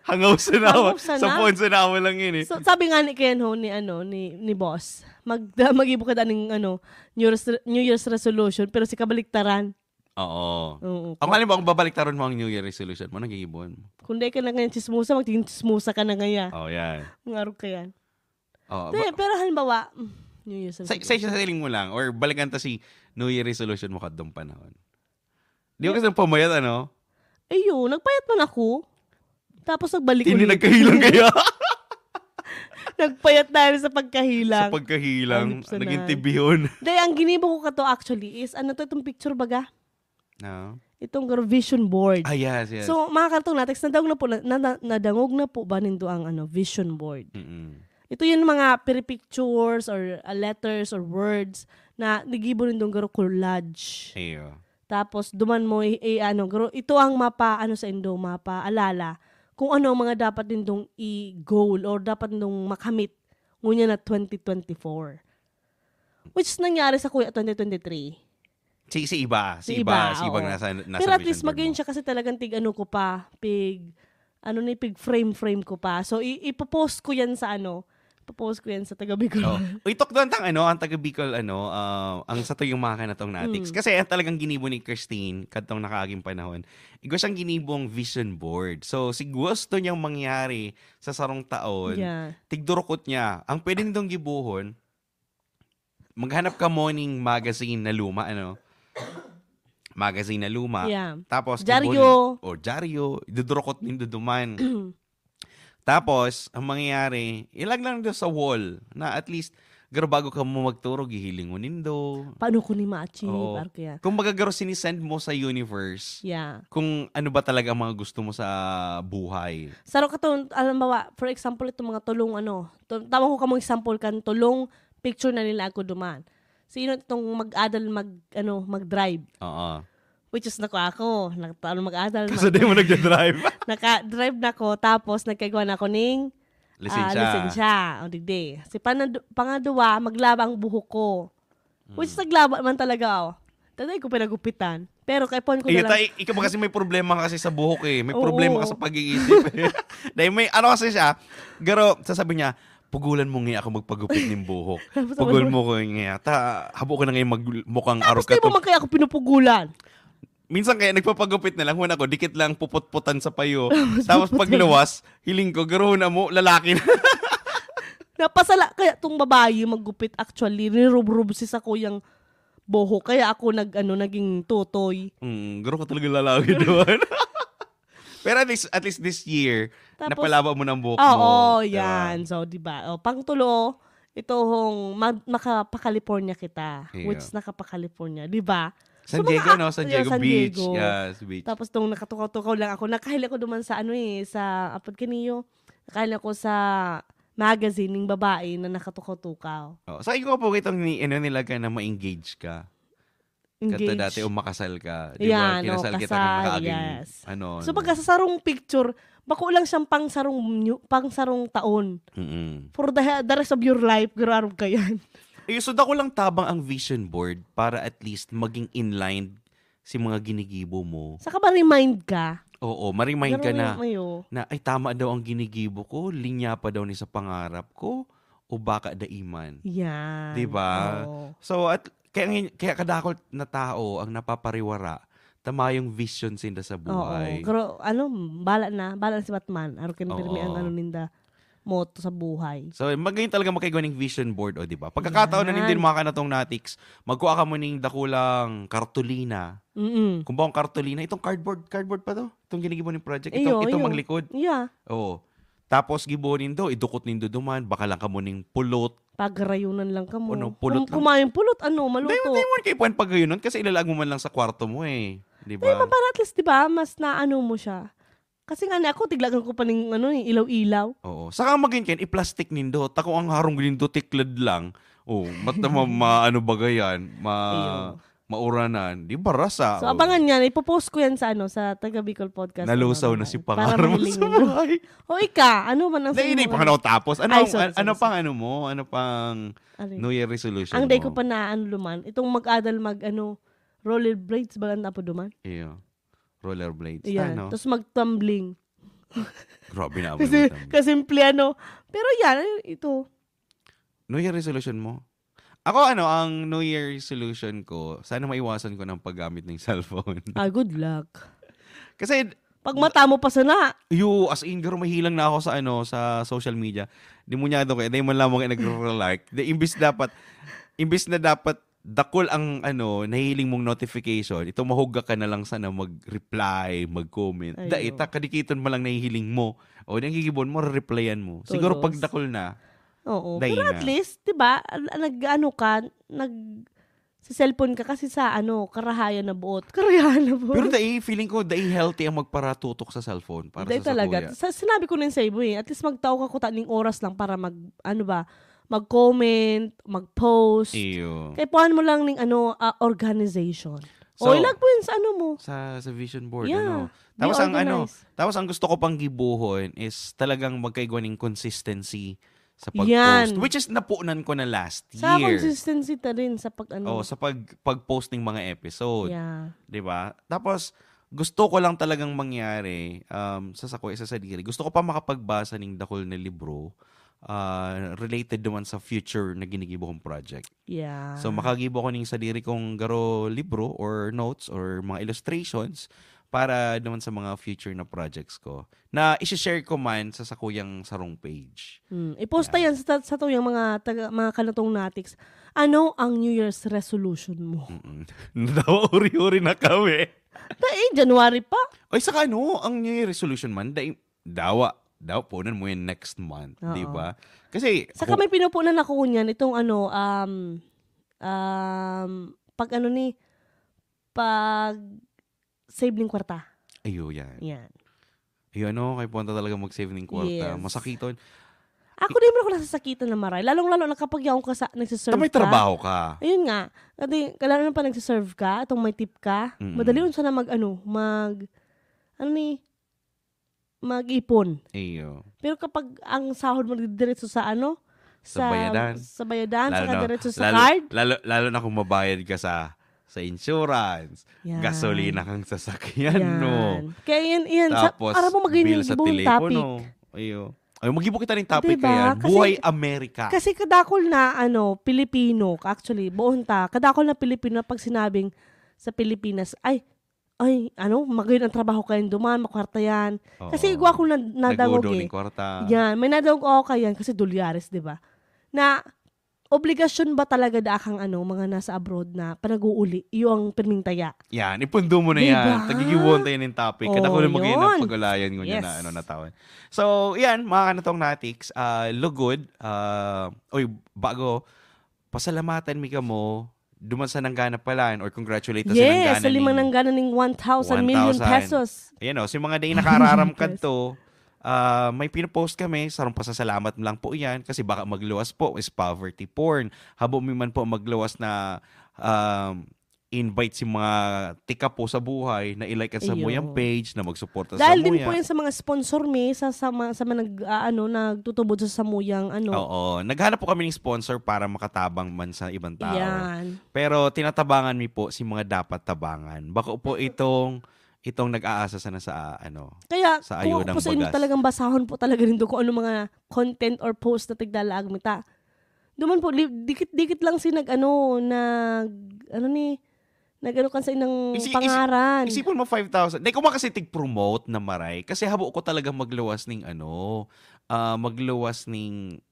Hangaw sa nawa. Hangaw sa Sa na- phone sa nawa lang yun eh. So, sabi nga ni Ken ho, ni ano, ni, ni boss, mag, mag-ibo ka daning ano, New Year's, New Year's resolution, pero si kabaliktaran. Oo. Oo. Ang halimbawa, kung babaliktaron mo ang New Year resolution mo, nag-iibon. Kung di ka na ngayon chismosa, magiging chismosa ka na ngayon. Oh, yan. Ngarog ka yan. Oh, Di, ba- pero halimbawa, mm, New Year's sa, resolution. sa, sa siling mo lang, or balikan ta si New Year resolution mo kadtong panahon. Di ba kasi pamayat, ano? Ayun, nagpayat man ako. Tapos nagbalik Tini ulit. Nagkahilang kaya? Nagpayat dahil sa pagkahilang. Sa pagkahilang, Ay, lipsanan. naging tibihon. Dahil ang ginibo ko kato actually is, ano to, itong picture baga? No? Itong garo vision board. Ah, yes, yes. So, mga kartong latex, nadangog na po, na, na, nadangog na po ba nindo ang ano, vision board? Mm-mm. Ito yung mga pictures or uh, letters or words na nagibo nindong garo collage. Iyo. Tapos, duman mo, i, i- ano, garo, ito ang mapa, ano sa indo, mapaalala kung ano ang mga dapat nindong i-goal or dapat nindong makamit ngunyan na twenty twenty-four. Which is nangyari sa kuya twenty twenty-three. Si, si iba. Si, Si iba. iba, Si iba oo. nasa, nasa Pero at vision least, board magayon mo. Siya kasi talagang tig ano ko pa, pig, ano ni, pig-frame-frame ko pa. So, i- ipopost ko yan sa ano, ipopost ko yan sa taga Bicol. Oh. Itok doon tang ano, ang taga Bicol, ano, ah, ang sa tuyong mga kanatong natics. Mm. Kasi ang talagang ginibo ni Christine, kadtong nakaaging panahon, igwa siyang ginibong vision board. So, si gusto niyang mangyari sa sarong taon, Yeah. tigdurukot niya. Ang pwede nindong gibuhon, maghanap ka mo ning magazine na luma, ano? Magazine na luma. Yeah. Tapos, Dyaryo. gibuhon- O, dyaryo. Idudurukot nindo duman. Tapos, ang mangyayari, ilag lang doon sa wall na at least, garo bago ka mo magturog, hihilingon nindo. Paano ko ni ma-achieve? Oo. Ar kaya. Kung magagaro sinisend mo sa universe, Yeah. kung ano ba talaga ang mga gusto mo sa buhay. Saro ka to, alam ba, for example, itong mga tulong, ano, to, tawag ko kamong example kan tulong, picture na nila ako duman. Sino itong mag-adal, mag, ano, mag-drive? Oo. Which is, nako ako, nagtaon mag-adal. Kasi di mo nagdadrive. Naka-drive na ko, tapos nagkaigwa na ko ning ah, Lisensya. lisensya. O, digdi. Si panadu- pangadwa, maglaba ang buhok ko. Which is, naglaba man talaga, oh. Tatay ko pinagupitan. Pero kay pon ko Iyo, na lang. Tay, ikaw ba kasi may problema kasi sa buhok eh. May Oo. Problema ka sa pag-iisip eh. Dahil may ano kasi siya, garo, sasabi niya, pugulan mo nga ako magpagupit ng buhok. Tapos Pugol ako- mo ko nga. Ta, habo ko na ngayon mag, mukhang Tapos arog ka di mo to. man kaya ako pinupugulan. Minsan kaya nagpapagupitan na lang, huna ko, dikit lang puputputan sa payo. Tapos pagluwas, hiling ko, garo na mo, lalaki na. Napasala, kaya tong babayi maggupit actually, nirubrob si sa kuyang buhok. Kaya ako nag, ano, naging tutoy. Mm, garo ka talaga lalaki doon. Pero at least, at least this year, Tapos- napalaba mo ng buhok Oo, mo. Diba? Yan. So, di ba? O, pang tulo, ito hong mag, makapa-California kita. Yeah. Which is nakapa-California, di ba? San So, mga Diego, ak- no? San yeah, Diego San Beach. Diego. Yes, beach. Tapos nung nakatukaw-tukaw lang ako, nakahili ko duman sa ano eh, sa apod kaniyo. Nakahili ako sa magazine ng babae na nakatukaw-tukaw. Oh, sa ikaw po itong ni, ano, nila ka na ma-engage ka. Kato Engage. Dati o makasal ka. Di Yan, ba? Kinasal oh, kita kasal, ng nakaaging, yes. Ano, So ano. Pagka sa sarong picture, bako lang siyang pang sarong new, pang sarong taon. Mm-mm. For the, the rest of your life, gararog ka yan. Eh, so dako lang tabang ang vision board para at least maging inline si mga ginigibo mo. Saka ma-remind ka. Oo, ma-remind ka Pero na. yung- ayo. Na, ay, tama daw ang ginigibo ko, linya pa daw ni sa pangarap ko, o baka daiman. Yan. Di ba? Oo. So, at, kaya, ngayon- kaya kadakol na tao ang napapariwara, tama yung vision sinda sa Oo. buhay. Pero ano, bala na, bala na si Batman. Aro kin pirmi ang Oo. ano ninda, moto sa buhay. So, magayon talaga makaigwa ng vision board, o, di ba? Pagkakataon na Yan. nindin mga kanatong natics, magkuha ka mo ning dakulang kartolina. Mm-mm. Kung ba ang kartolina, itong cardboard, cardboard pa to? Itong ginigibo ng project, Iyo, itong, itong iyo. manglikod. Yeah. Oo. Tapos gibo nindo, idukot nindo duman, baka lang kamo ning pulot. Pagarayunan lang kamo. Ano, pulot Kum- lang. Kumain pulot, ano, maluto. Dahil mo kayo pwede pagayunan kasi ilalag mo man lang sa kwarto mo eh. Di Di ba, ba? para at least, di ba, mas naano mo siya. Kasi nga, ako, tiglagan ko pa ning ano, eh, ilaw-ilaw. Oo. Saka magin kayo, i-plastic nindo. Tako ang harong nindo, tiklad lang. Oh, mat na ma, ma- ano ba yan? Ma, Ayun. mauranan. Di barasa. So, Oh. Abangan niya, ipopost ko yan sa ano, sa Taga Bicol Podcast. Nalusaw Ano, na si para pangarap mo mahiling sa ninyo. buhay. O ika, ano man ang Hindi, hindi sa'yo, pa ano? Tapos. Ano, Ay, ang- sorry, ano sorry, pang ano mo? Ano pang Ano yun? New Year resolution Ang day mo? ko pa na ano luman, itong mag-adal mag ano, roller blades ba ang apo duman? Iyo. Roller blades. Yan. Ano? Tapos mag-tumbling. Grabe na Kasi, ang kasimple ano. Pero yan, ito. New Year resolution mo? Ako ano, ang New Year resolution ko, sana maiwasan ko ng paggamit ng cellphone. Ah, good luck. Kasi, Pag mata mo pa sana. Yo, as in, garo mahilang na ako sa ano, sa social media. Di mo niya doon kaya, di mo lang mga nagre-like. Di, imbis dapat, imbis na dapat dakol ang ano, nahihiling mong notification, ito mahuga ka na lang sana mag-reply, mag-comment. Ayo. Dahil ta, kadikiton mo lang nahihiling mo. O, di ang gigibon mo, replyan mo. Siguro Todos. Pag dakol na, Oo. Dahil Pero na. At least, di ba, al- nag-ano ka, nag sa cellphone ka kasi sa ano, karahayan na buot. Karahayan na buot. Pero dai, feeling ko, dai healthy ang magparatutok sa cellphone para Dahil sa talaga. sakuya. Sa, sinabi ko na yun sa ibo eh. At least magtao ka kuta ning oras lang para mag, ano ba, mag-comment, mag-post. Iyo. Kaya puhan mo lang ning ano, ah, organization. So, O, ilag mo yun sa ano mo. Sa, sa vision board, Yeah. ano. Be Tapos ang ano, organized. Tapos ang gusto ko pang gibuhon is talagang magkaigwa ning consistency sa Yan. pag-post. Which is napunan ko na last Sa year. Consistency ta rin sa pag ano. Oh, sa pag pag-post ng mga episode, Yeah. 'di ba? Tapos gusto ko lang talagang mangyari, um, sa sako, sa sadiri. Gusto ko pa makapagbasa ning dakul na libro, ah, related naman sa future na ginigibo kong project. Yeah. So, makagibo ko ning sadiri kong garo libro or notes or mga illustrations para naman sa mga future na projects ko na isi-share ko man sa sakuyang sarong page. Hmm. I-post ta Yeah. yan sa, sa tuyang mga, taga, mga kanatong natics. Ano ang New Year's resolution mo? Mm-mm. Natawa, uri-uri na kami. Ta, eh, January pa. Ay, saka ano, ang New Year resolution man, dai, dawa, daw, punan mo yan next month, Oo. di ba? Kasi, Saka ho- may pinupunan ako niyan, itong ano, um, um, pag ano ni, pag save ning kwarta. Ayo, yan. Yan. Ayo, ano, kay punta talaga mag-save ng kwarta. Yes. Masakiton. Ako din mo ako nasasakitan na maray. Lalong-lalo na kapag yaon ka sa, nagsiserve Ta may ka. trabaho ka. Ayun nga. Kasi, kailangan pa nagsiserve ka, itong may tip ka, Mm-mm. madali yun siya na mag, ano, mag, ano ni, mag-ipon. Iyo. Pero kapag ang sahod mo diretso sa ano, Sa bayadan. Sa bayadan, Lalo saka na- diretso sa lalo, card. Lalo, lalo na kung mabayad ka sa sa insurance, Yan. gasolina kang sasakyan mo. Yan. Kaya yan, yan. Sa, Tapos, aram mo, magiging bill sa buong telepono. Topic. Iyo. Ay, mag-ibo kita ng topic Diba? Kaya. Kasi- Buhay Amerika. Kasi kadakol na, ano, Pilipino, actually, buong ta, kadakol na Pilipino na pag sinabing sa Pilipinas, ay, ay, ano, magayon ang trabaho kayo duman, makwarta yan. Kasi Oo. igwa akong nad- nadangog Nag-uudol eh. Ng kwarta. Yan, may nadangog ako kayan kasi dolyares, di ba? Na obligasyon ba talaga da kang ano, mga nasa abroad na panag-uuli? Iyo ang pirming taya. Yan, ipundo mo na Diba? yan. Tagigiwon tayo ng topic. Kada Oh, ko lang mag-iinang yun. pag-ulayan ngunyan Yes. na ano na taon. So, yan, mga kanatong natics, ah, lugod, ah, oy, bago, pasalamatan mi kamo, duman sa nanggana pala, or congratulate sa Yes, nanggana sa limang ning nanggana ning one thousand million one thousand. Pesos. Ayan o, si mga dai nakararam Yes. kadto, ah, may pinopost kami, sarong pasasalamat lang po yan, kasi baka magluwas po is poverty porn. Habo mi man po magluwas na um, invite si mga tika po sa buhay na i-like ang Iyo. Samuyang page, na magsuporta sa Dahil din Samuya. Po yan sa mga sponsor mi, sa, sa, mga, sa mga nag, ah, ano, nagtutubod sa Samuyang, ano. Oo. Naghanap po kami ng sponsor para makatabang man sa ibang tao. Yan. Pero tinatabangan mi po si mga dapat tabangan. Bako po itong itong nag-aasa sana sa ano. Kaya Sa kung ayodang po sa inyo bagas. Talagang basahon po talaga nindo kung ano mga content or post na tigdalaag mi ta. Duman po, li- dikit-dikit lang si nag, ano, nag, ano ni, nag, ano kan sa inang Isi- isi- pangaran. Isipon mo five thousand. Dai ko man kasi tig-promote na maray. Kasi habo ko talaga magluwas ning ano, ah, magluwas ning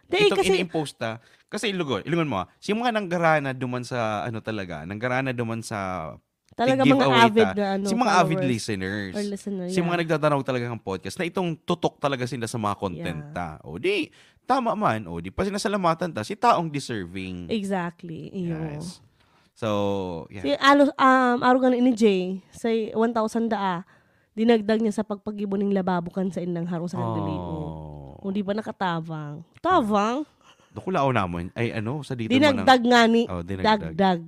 Dai, itong kasi ini-impost ta. Kasi lugod, ilingon mo, ah, si mga nanggarana duman sa ano talaga, nanggarana duman sa talaga tig mga giveaway avid ta. Na ano, Si mga avid followers listeners. Or listener, Si mga yeah. Nagtatanong talaga ng podcast na itong tutok talaga sila sa mga content Yeah. ta. O di, tama man. O di, pasinasalamatan ta si taong deserving. Exactly. Iyo. Yes. So, yeah. Si alos, um, aro gani ni Jay, sa one thousand daa, dinagdag niya sa pagpagibo ning lababo kan sa indang harong sa nagdali. Oh. O di ba nakatabang? Tabang? Dakulaw naman. Ay, ano, sa dito mo Dinagdag nga ni Oh, dinagdag. Dagdag.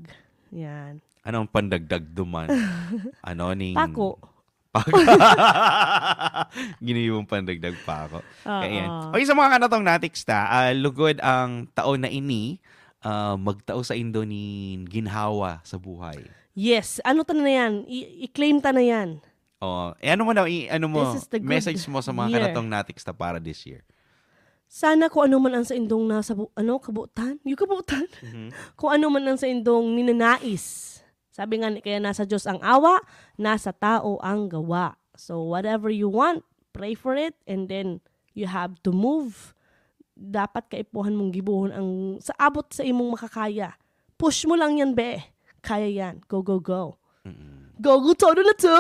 Yan. Anong pandagdag duman? Ano, ning Pako. Pako. Ginibong pandagdag pa ako. Oo. Ayan. Okay, sa mga kanatong natics ta, ah, lugod ang taon na ini, ah, magtao sa indo nin ginhawa sa buhay. Yes. Ano ta na yan? I- i-claim ta na yan. Oh, eh, ano mo daw, i- ano mo, This is the good message mo sa mga year. Kanatong natics ta para this year? Sana kung ano man ang sa indong nasa bu- ano, kabutan? Yung kabutan? Mhm. Kung ano man ang sa indong ninanais. Sabi nga ni, kaya nasa Diyos ang awa, nasa tao ang gawa. So whatever you want, pray for it, and then you have to move. Dapat kaipuhan mong gibuhon ang sa abot sa imong makakaya. Push mo lang yan, be. Kaya yan. Go, go, go. Mm-mm. Go, go, todo na to!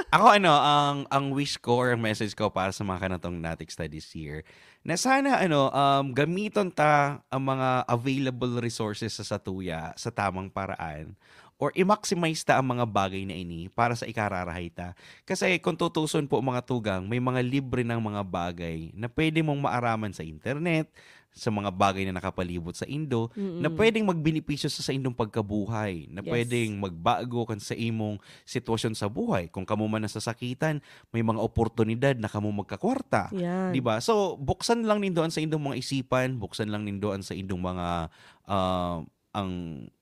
Ako, ano, ang ang wish ko or ang message ko para sa mga Kanatong natics ta this year, na sana, ano, um, gamiton ta ang mga available resources sa satuya sa tamang paraan, or i-maximize ta ang mga bagay na ini para sa ikararahay ta. Kasi kung tutuson po, mga tugang, may mga libre ng mga bagay na pwede mong maaraman sa internet, sa mga bagay na nakapalibot sa indo, Mm-mm. na pwedeng magbenepisyo sa, sa indong pagkabuhay, na Yes. Pwedeng magbago kan sa imong sitwasyon sa buhay. Kung kamo man nasasakitan, may mga oportunidad na kamo magkakwarta. Yan. Di ba? So, buksan lang nindo an sa indong mga isipan, buksan lang nindo an sa indong mga, ah, ang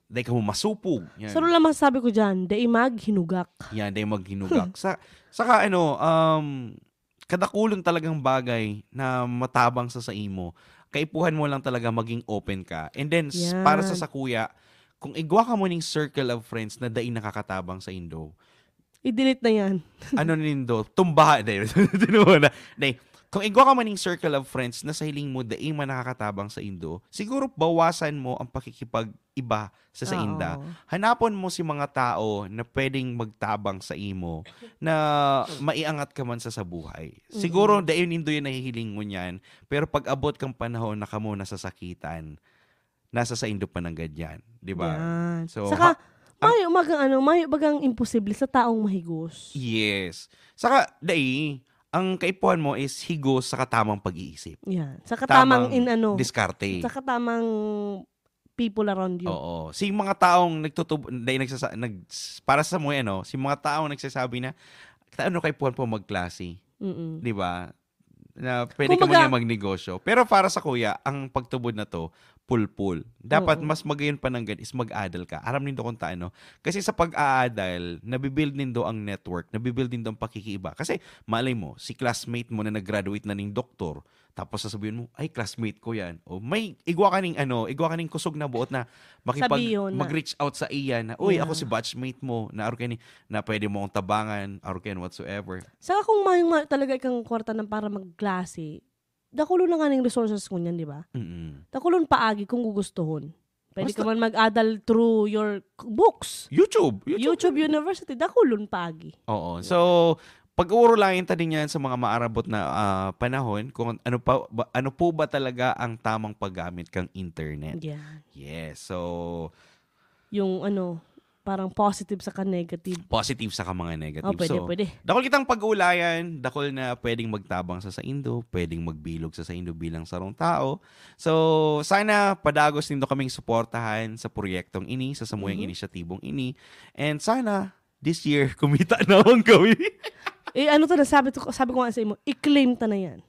dai kamo masupog. Yan. Sa lang masasabi ko dyan, dai maghinugak. Yan, dai maghinugak. Sa, saka ano, um, kadakulon talagang bagay na matabang sa sa imo. Kaipuhan mo lang talaga maging open ka. And then, s- Yan. Para sa sakuya, kung igwa ka mo ning circle of friends na dai nakakatabang sa indo, I-delete na yan. Ano nindo, tumbaha, dai, tinuon na. Dai, kung igwa ka man ning circle of friends na sa hiling mo, dai man nakakatabang sa indo, siguro bawasan mo ang pakikipag-iba sa sa inda. Oo. Hanapon mo si mga tao na pwedeng magtabang sa imo na maiangat ka man sa sa buhay. Siguro dai nindo yan nahihiling mo niyan, pero pag abot kang panahon na kamo nasasakitan, nasa sa indo pa nanggad yan, di ba? Yan. So, Saka, ha- mayo magang ano, mayo bagang imposible sa taong mahigos. Yes. Saka, dai, ang kaipuhan mo is higos sa katamang pag-iisip. Yan. Sa katamang Tamang in ano, diskarte. Sa katamang people around you. Oo. Si mga taong nagtutub... Dai, nagsasa... nag... Para sa mga ano, si mga taong nagsasabi na, ano kaipuhan po magklase? Mm-mm. Di ba? Na pwede ka Kumbaga- mga magnegosyo. Pero para sa kuya, ang pagtubod na to, pulpul. Dapat Oo. Mas magayon pa nanggad is mag-adal ka. Aram nindo kung taano. Kasi sa pag-aadal, nabibuild nindo ang network, nabibuild nindo ang pakikiiba. Kasi malay mo, si classmate mo na nag-graduate na ning doktor, tapos sasabihin mo, "Ay, classmate ko yan." O may igwa ka ning, ano, igwa ka ning kusog na buot na makipag, Sabiyon na. Mag-reach out sa iya na, "Uy, Yeah. ako si batchmate mo, na arog ni, na pwede mo akong tabangan, arog ni whatsoever." Saka kung mayong ma- talaga ikang kwarta ng para magklase, dakulon na nga ning resources ngunyan, di ba? Mm-mm. Dakulon paagi kung gugustuhon. Pwede Basta- ka man mag-adal through your k- books. YouTube. YouTube University, dakulon paagi. Oo. So, pag-uurulayan ta din yan sa mga maarabot na ah, panahon kung ano pa ba, ano po ba talaga ang tamang paggamit kang internet. Yeah. Yes. So, Yung ano, parang positive saka negative. Positive saka mga negative. Oh, pwede, So, pwede. Dakol kitang pag-uulayan, dakol na pwedeng magtabang sa saindo, pwedeng magbilog sa saindo bilang sarong tao. So, sana padagos nindo kaming suportahan sa proyektong ini, sa samuyang Mhm. inisyatibong ini. And sana, this year, kumita na akong gawin. Eh, ano to, nasabi, to, sabi ko nga sa imo, i-claim ta na yan.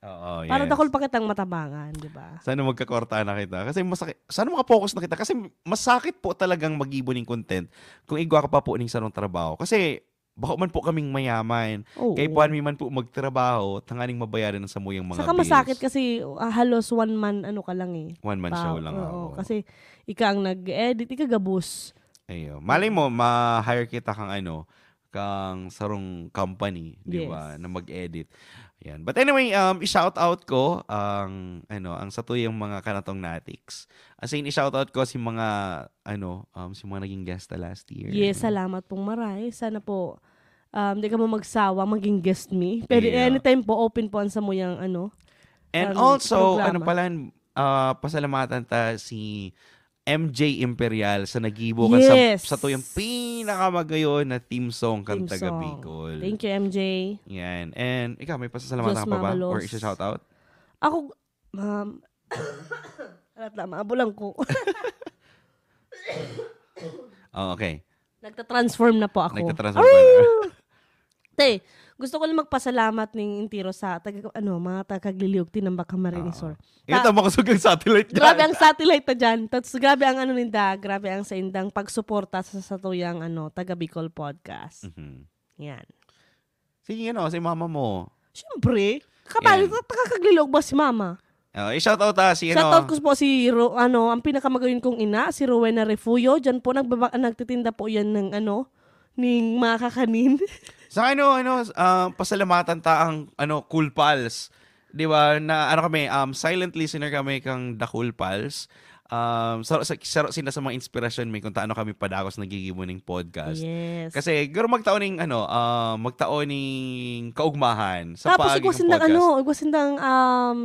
Oo, Para yes. Dakol pa kitang matabangan, di ba? Sana magkakwarta na kita. Kasi masakit. Sana makapokus na kita. Kasi masakit po talagang mag-ibo ning content kung igwa ka pa po ning sarong trabaho. Kasi bako man po kaming mayaman. Oo. Kaipuhan mi man po magtrabaho, tanganing mabayaran ang samuyang mga Saka bills. Masakit kasi ah, halos one man ano ka lang eh. One man Pa- show lang. Oo, Oo. Kasi ika ang nag-edit, ika gabos. Ayo. Malay mo, ma-hire kita kang ano, kang sarong company, di ba, Yes. na mag-edit. Yan. But anyway, um, i-shout out ko ang, ano, ang satuyang mga kanatong natics. As in, i-shout out ko si mga, ano, um, si mga naging guest na last year. Yes, salamat pong maray. Sana po um, di ka mo magsawa maging guest me. Pero Yeah. Anytime po, open po ang samuyang ano. And ang also, programa. Ano pala, ah, pasalamatan ta si M J Imperial sa nagibo kan sa, Yes. Satuyang pinakamagayon na theme song kan Theme Taga song. Bicol. Thank you, M J. Yan. And ikaw, may pasasalamatan Diyos ka pa ba? mabalos. Or isa-shout out? Ako, um, alat na, maabulang ko. Oh, okay. Nagta-transform na po ako. Nagta-transform ka na. Te, gusto ko lang magpasalamat ning intiro sa taga, ano, mga taga-Kagliliog, Tinambac, Camarines Oo. Sur. Ito, makasog ang satellite dyan. Grabe ang satellite na dyan. Tapos grabe ang ano ninda, grabe ang sa indang pagsuporta sa satuyang ano, taga Bicol Podcast. Mhm. Yan. Sige, ano, si mama mo. Siyempre. Kapag Yan. Taga-Kagliliog ba si mama? Oh, i-shout out ta si ano. Shoutout ko po si Ro, ano, ang pinakamagayon kong ina, si Rowena Refugio. Diyan po nagbaba, nagtitinda po yan ng ano, ning mga kakanin. Sa ano, ano, ah, pasalamatan ta ang ano, Cool Pals. Di ba? Na ano kami, um, silent listener kami kang The Cool Pals. Um, sa, sa, sa, sina sa mga inspirasyon mi kung taano kami padagos nagigibo ning podcast. Yes. Kasi garo magtao ning ano, ah, magtao ning kaugmahan sa Tapos paagi igwa ng sindang podcast. Ano, igwa sindang um,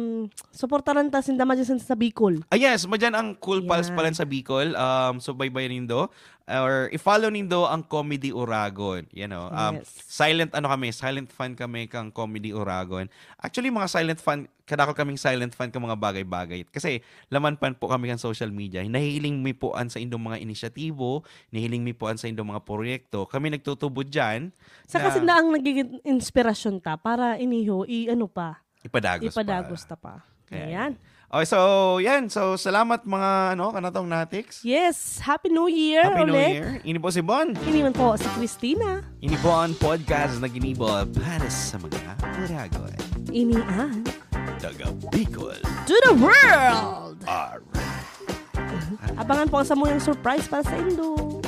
suportaran ta sinda madyan sa Bicol. Ah, yes, madyan ang Cool Pals Yan. Pala sa Bicol. Um, so, baybayan nindo. Or i-follow nindo ang Comedy Uragon. You know, um, Yes. Silent ano kami, silent fan kami kang Comedy Uragon. Actually, mga silent fan, kadakol kaming silent fan ka mga bagay-bagay. Kasi laman pan po kami kan social media. Nahihiling mi po an sa indong mga inisyatibo, nahihiling mi po an sa indong mga proyekto. Kami nagtutubod dyan. Saka na sila ang nagiging inspirasyon ta para iniho, i-ano pa, Ipadagos, ipadagos pa. ta pa. Kaya Ayan. yan. Oh, so, yan. So, salamat mga, ano, kanatong natiks. Yes, Happy New Year Happy New ulit. Year. Ini po si Bon. Ini man po si Christina. Ini po ang podcast na ginibo para sa mga Paragoy. Ini ang Taga Bicol. To the World! Alright. Abangan po ang samuyang surprise para sa indo.